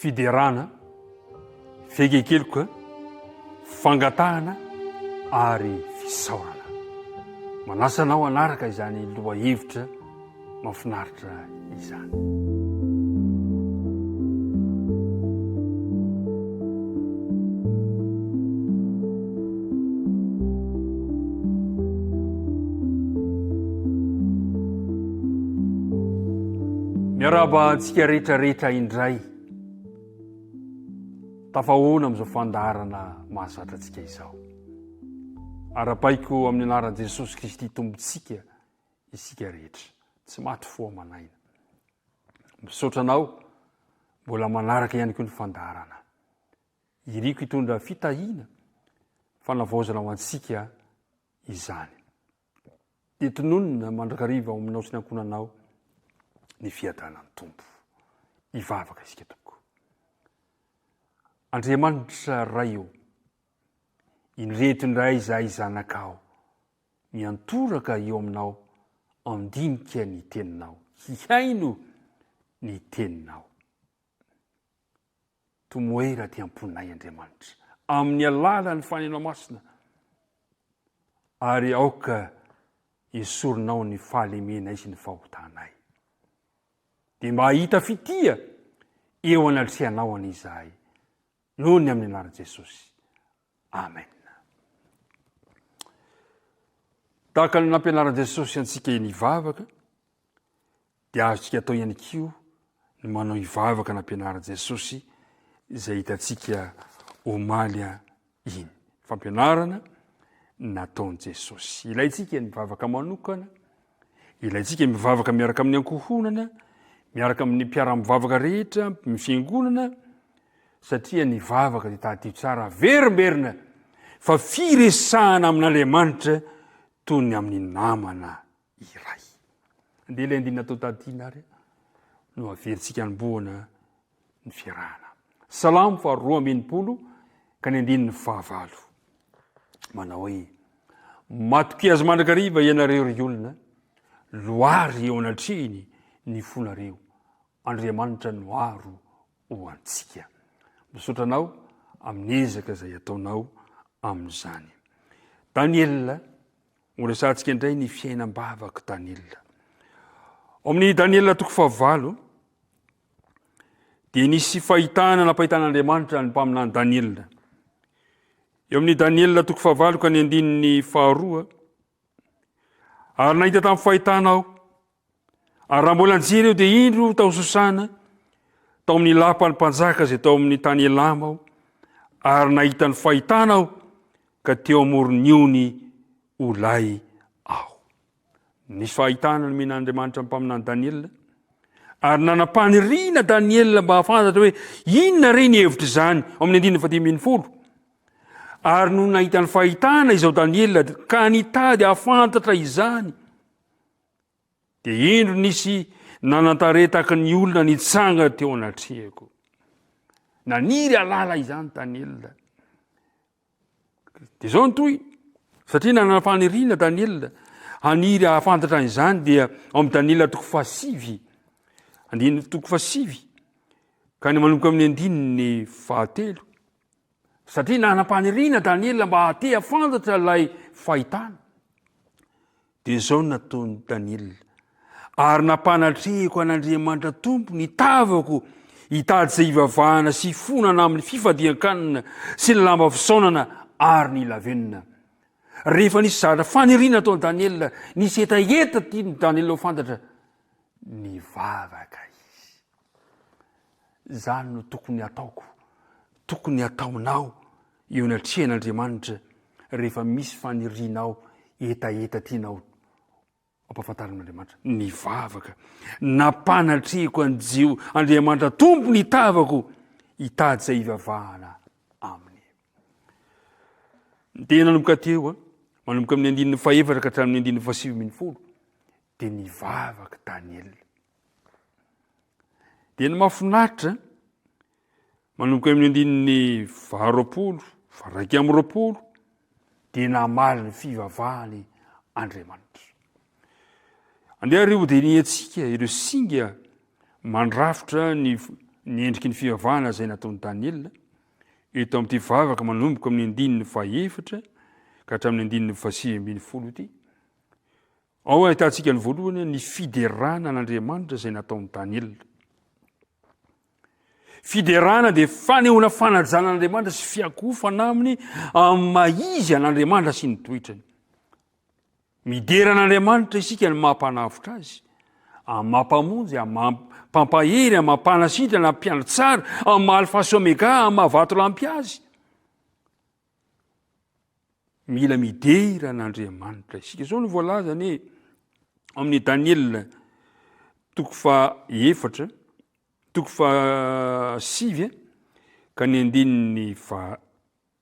Fiderana, fegekeloka, fangatahana ary fisaorana. Manasa anao hanaraka izany lohahevitra mahafinaritra izany. Miarahaba antsika rehetra rehetra indray. Tafahoana amin'izao fandaharana mahazatra antsika izao. Arabaiko amin'ny anaran'i Jesosy Kristy Tompontsika isika rehetra. Tsy maty fo aman'aina. Misaotra anao mbola manaraka ihany koa ny fandaharana. Iriko hitondra fitahiana, fanavaozana ho antsika izany. Dia tononina mandrakariva ao aminao sy ny ankohonanao ny fiadanan'ny Tompo. Hivavaka isika tompoko. Andriamanitra Ray ô, indreto indray izahay zanakao miantoraka eo aminao andinika ny teninao, hihaino ny teninao. Tomoera aty am-ponay Andriamanitra, amin'ny alalan'ny Fanahinao Masina, ary aoka esorinao ny fahalemenay sy ny fahotanay. Dia mba hahita fitia eo anatrehanao anie izahay, noho ny amin'ny anaran'i Jesosy. Amen. Tahaka ny nampianaran'i Jesosy antsika eny hivavaka, dia azontsika atao ihany koa ny manao hivavaka nampianaran'i Jesosy izay hitantsika omaly iny. Fampianarana nataon'i Jesosy. Ilaintsika ny mivavaka manokana, ilaintsika mivavaka miaraka amin'ny ankohonana, miaraka amin'ny mpiara-mivavaka rehetra, ny fiangonana, satria ny vavaka dia tadidio tsara averimberina fa firesahana amin'Andriamanitra toy ny amin'ny namana iray. Andeha ilay andininy natao tadidina ary no averintsika anombohana ny fiarahana. Salamo faha 62 ka ny andininy fahavalo. Manao hoe matokia azy mandrakariva ianareo ry olona, loary eo anatrehiny ny fonareo. Andriamanitra no aro ho antsika. Misaotra anao amin'ny ezaka izay ataonao amin'izany. Daniela, ho resahantsika indray ny fiainam-bavak'i Daniela. Ao amin'ny Daniela toko fahavalo, dia nisy fahitana nampahitan'Andriamanitra ny mpaminany Daniela. Eo amin'ny Daniela toko fahavalo ka ny andininy faharoa, ary nahita tamin'ny fahitana aho, Ary raha mbola nijery eo dia indro tao Sosana, tao amin'ny lapan'ny mpanjaka izay tao amin'ny tany Elama aho, ary nahita ny fahitana aho, ka teo amoron'ny ony Olay aho. Nisy fahitana nomen'Andriamanitra ny mpaminany Daniela, ary nanam-paniriana Daniela mba hahafantatra hoe inona re ny hevitr'izany ao amin'ny andininy fahadimy ambin'ny folo. Ary nony nahita ny fahitana izao Daniela ka nitady hahafantatra izany, Dia indro nisy nanan-tarehy tahaka ny olona nitsangana teo anatrehako. Naniry halala izany Daniela. Dia izao ny toy, satria nanana faniriana Daniela, haniry hahafantatra an'izany dia ao amin'ny Daniela toko fahasivy, andininy toko fahasivy, ka ny manomboka amin'ny andininy fahatelo. Satria nanam-paniriana Daniela mba te hahafantatra ilay fahitana. Dia izao no nataon'i Daniela, Ary nampanatrehiko an'Andriamanitra Tompo ny tavako hitady izay hivavahana sy hifonana amin'ny fifadian-kanina sy ny lamba fisaonana ary ny lavenona. Rehefa nisy zavatra faniriana nataon'i Daniela, nisy hetaheta tian'i Daniela ho fantatra, nivavaka izy. Izany no tokony hataoko, tokony hataonao eo anatrehan'Andriamanitra rehefa misy fanirianao, hetaheta tianao ampahafantarin'Andriamanitra. Nivavaka, nampanatrehiko an'i Jeho, Andriamanitra Tompo ny tavako, hitady izay hivavahana aminy. Dia nanomboka teo, manomboka amin'ny andininy fahefatra ka hatramin'ny andininy fahasivy ambin'ny folo, dia nivavaka Daniela. Dia ny mahafinaritra, manomboka amin'ny andininy faharoapolo, faharaika amby roapolo, dia namaly ny fivavahany Andriamanitra. Andeha ary hodinihantsika ireo singa mandrafitra ny ny endriky ny fivavahana izay nataon'i Daniela eto amin'ity vavaka manomboka amin'ny andininy fahefatra ka hatramin'ny andininy fahasivy ambinifolo ity. Ao ahitantsika ny voalohany ny fiderana an'Andriamanitra izay nataon'i Daniela. Fiderana dia fanehoana fanajana an'Andriamanitra sy fiakofana aminy amin'ny maha izy an'Andriamanitra sy ny toetrany. Midera an'Andriamanitra isika ny maha mpanavotra azy, amin'ny maha mpamonjy, amin'ny maha mpampahery, amin'ny maha mpanasitrana, mpiandry tsara, amin'ny maha alfa sy omega, amin'ny maha vatolampy azy. Mila midera an'Andriamanitra isika. Izao no voalaza anie amin'ny Daniela toko faha efatra, toko faha sivy ka ny andininy faha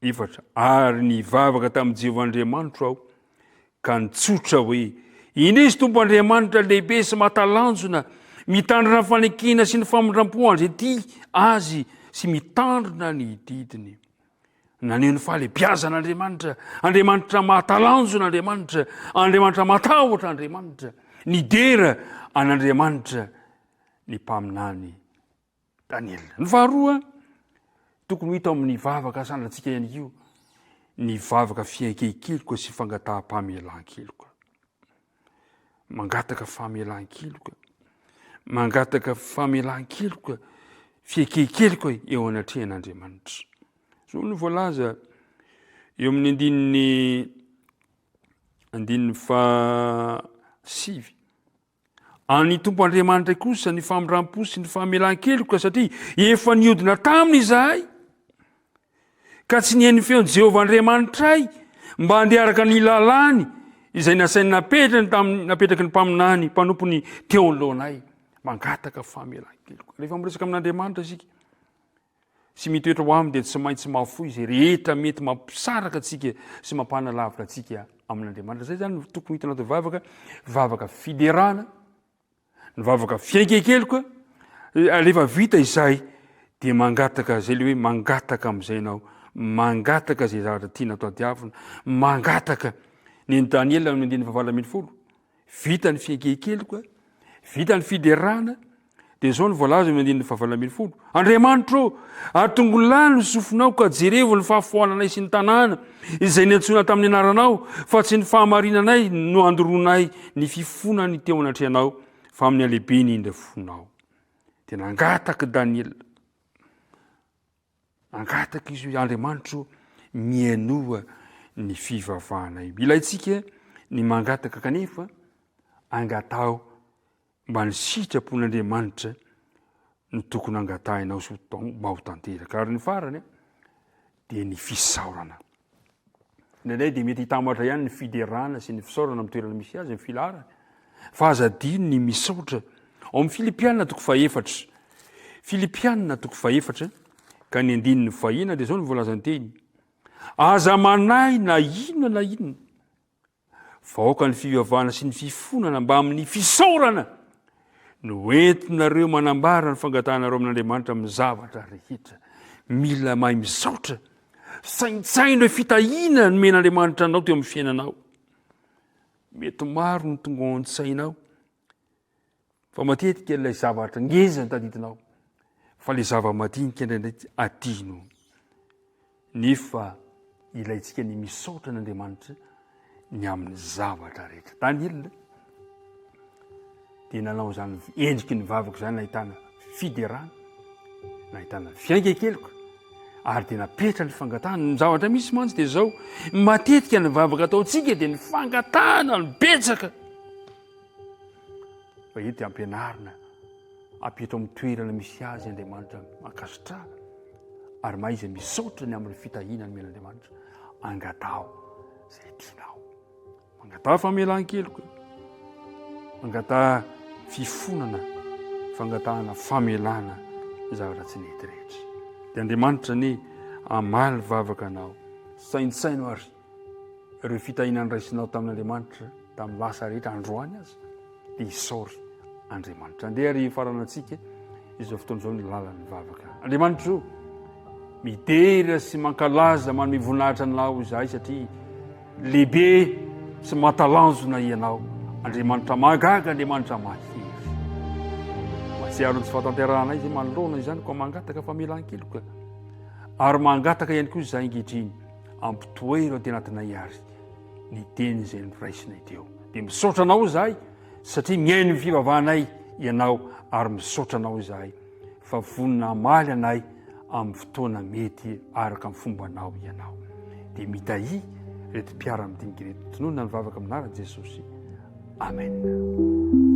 efatra, Ary nivavaka tamin'i Jehovah Andriamanitro aho, ka nitsotra hoe, Indrisy Tompo Andriamanitra lehibe sy mahatalanjona, mitandrina ny fanekena sy ny famindram-po an'izay tia azy sy mitandrina ny didiny. Naneho ny fahalehibiazan'Andriamanitra, Andriamanitra mahatalanjona Andriamanitra, Andriamanitra matahotra Andriamanitra, nidera an'Andriamanitra ny mpaminany Daniela. Ny faharoa, tokony ho hita ao amin'ny vavaka asandratsika ihany koa ny vavaka fiaiken-keloka sy fangataham-pamelan-keloka. Mangataka famelan-keloka, mangataka famelan-keloka, fiaiken-keloka eo anatrehan'Andriamanitra. Izao no voalaza eo amin'ny andininy andininy fahasivy. An'ny Tompo Andriamanitray kosa ny famindram-po sy ny famelan-keloka satria efa niodina taminy izahay ka tsy nihaino ny feon'i Jehovah Andriamanitray mba handeha araka ny lalàny izay nasainy napetrany tamin'ny napetraky ny mpaminany mpanompony teo anoloanay. Mangataka famelan-keloka. Rehefa miresaka amin'Andriamanitra isika sy mitoetra ho aminy dia tsy maintsy mahafoy izay rehetra mety mampisaraka antsika sy mampanalavitra antsika amin'Andriamanitra. Izay izany no tokony hita anaty vavaka, vavaka fiderana, ny vavaka fiainkekeloka, rehefa vita izay dia mangataka izay le hoe mangataka amin'izay ianao, mangataka izay zavatra tiana tadiavina, mangataka ny Daniela amin'ny andininy fahavalo ambinifolo, Vita ny fiainkekeloka, vita ny fiderana, dia izao no voalaza eo andininy fahavalo ambinifolo. Andriamanitro ô, atongolano ny sofinao ka jerevo ny fahafoananay sy ny tanàna izay niantsoana tamin'ny anaranao, fa tsy ny fahamarinanay no andoroanay ny fifonany teo anatrehanao, fa amin'ny halehibeny indra fonao. Dia nangataka Daniela. Nangataka izy hoe, Andriamanitro, mihainoa ny fivavahanay. Ilaintsika ny mangataka kanefa angataho mba ny sitrapon'Andriamanitra no tokony angatahinao sy mba ho tanteraka. Ary ny farany dia ny fisaorana. Indraindray dia mety hitambatra ihany ny fiderana sy ny fisaorana amin'ny toerana misy azy, ny filaharany. Fa aza adino ny misaotra. Ao amin'ny Filipiana toko fahefatra. Filipiana toko fahefatra ka ny andininy fahina dia izao no voalazan'ny teny. Aza manahy na inona na inona. Fa aoka ny fivavahana sy ny fifonana mbamin'ny fisaorana no entinareo manambara ny fangatahanareo amin'Andriamanitra amin'ny zavatra rehetra. Mila mahay misaotra. Saintsaino ireo fitahiana nomen'Andriamanitra anao teo amin'ny fiainanao. Mety maro no tonga ao an-tsainao. Fa matetika ilay zavatra ngeza no tadidinao, fa ilay zava-madinika indraindray adino. Nefa ilaintsika ny misaotra an'Andriamanitra ny amin'ny zavatra rehetra. Daniela dia nanao izany endriky ny vavaka izany nahitana fiderana, nahitana fiaingan-keloka, ary dia napetra ny fangatahana. Ny zavatra misy mantsy dia izao, matetika ny vavaka ataontsika dia ny fangatahana no betsaka. Fa io dia ampianarina apetra amin'ny toerana misy azy Andriamanitra mankasitrahana ary mahaiza misaotra ny amin'ny fitahiana nomen'Andriamanitra. Angataho izay tianao. Mangataha famelan-keloka, mangataha fifonana, fangatahana famelana ny zavatra tsy nety rehetra. Dia Andriamanitra anie hamaly vavaka anao. Saintsaino ary ireo fitahiana noraisinao tamin'Andriamanitra tamin'ny lasa rehetra androany aza dia isaory Andriamanitra. Andeha ary hifaranantsika izao fotoana izao ny lalan'ny vavaka. Andriamanitra o, midera sy mankalaza manome voninahitra anao izahay satria lehibe sy mahatalanjona ianao. Andriamanitra mahagaga, Andriamanitra mahery. Mahatsiaro ny tsy fahatanterahanay izay manoloana izany koa mangataka famelan-keloka ary mangataka ihany koa izahay ankehitriny ampitoero aty anatinay ary ny teny izay noraisinay teo. Dia misaotra anao izahay satria mihaino ny fivavahanay ianao ary misaotra anao izahay fa vonona hamaly anay amin'ny fotoana mety araka ny fombanao ianao. Dia mitahia ireto mpiara-midinika ireto. Tononina ny vavaka amin'ny anaran'i Jesosy. Amen.